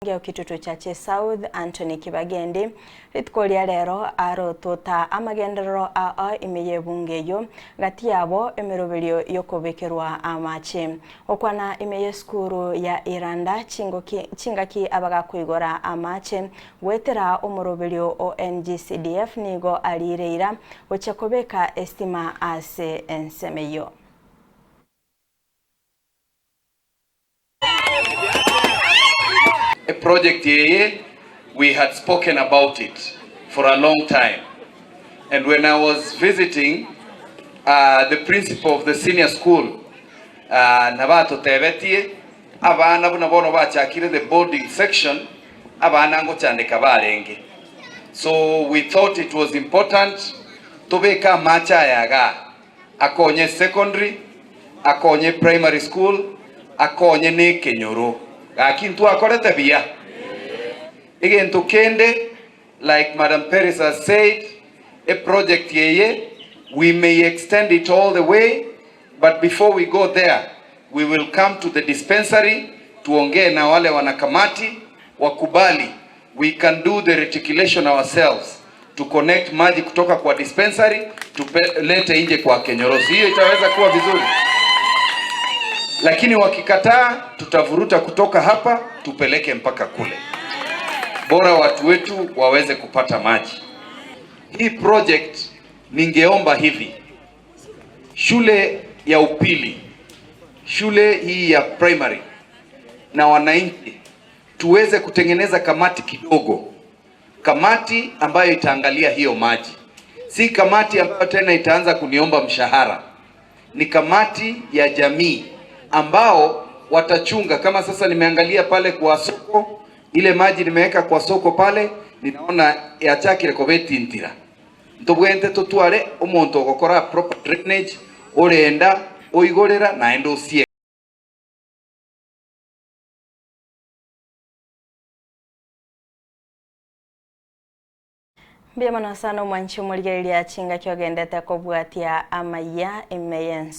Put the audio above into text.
Ngeo Kitutu Chache South, Anthony Kibagendi, rituko ria rero arotota amagenderero ao ime y'ebunge eyio, gati yabo emeroberio y'okobekerwa amache. Gokwana ime y'esukuru ya Iranda chingoki chingaki abagakoigora amache goetera omoroberio o NGCDF nigo ariire ira gochia kobeka estima ase ensemo eyio. E project eye we had spoken about it for a long time and when I was visiting the principal of the senior school nabatotebetie abana buna bono bachakire the boarding section abana ngochandeka barenge so we thought it was important tobeke amache aya igaa Akonye secondary, akonye primary school, akonye na ekenyoro. Gaki ntwakorete buya? Egento kende like Madam Peris has said, e project eye we may extend it all the way but before we go there we will come to the dispensary tuongee na wale wanakamati wakubali we can do the reticulation ourselves to connect maji kutoka kwa dispensary tupelete nje kwa Kenyorosi. Hiyo itaweza kuwa vizuri, lakini wakikataa, tutavuruta kutoka hapa tupeleke mpaka kule, bora watu wetu waweze kupata maji. Hii project ningeomba hivi, shule ya upili, shule hii ya primary na wananchi tuweze kutengeneza kamati kidogo, kamati ambayo itaangalia hiyo maji, si kamati ambayo tena itaanza kuniomba mshahara. Ni kamati ya jamii ambao watachunga. Kama sasa nimeangalia pale kwa soko, ile maji nimeweka kwa soko pale, ninaona yachakire kobetintira ntobwente totware omonto ogokora proper drainage orenda oigorera naende osie. Mbuya mono sana omwanchi omorigereria chingaki ogendete kobwatia amaiya ime y'ense.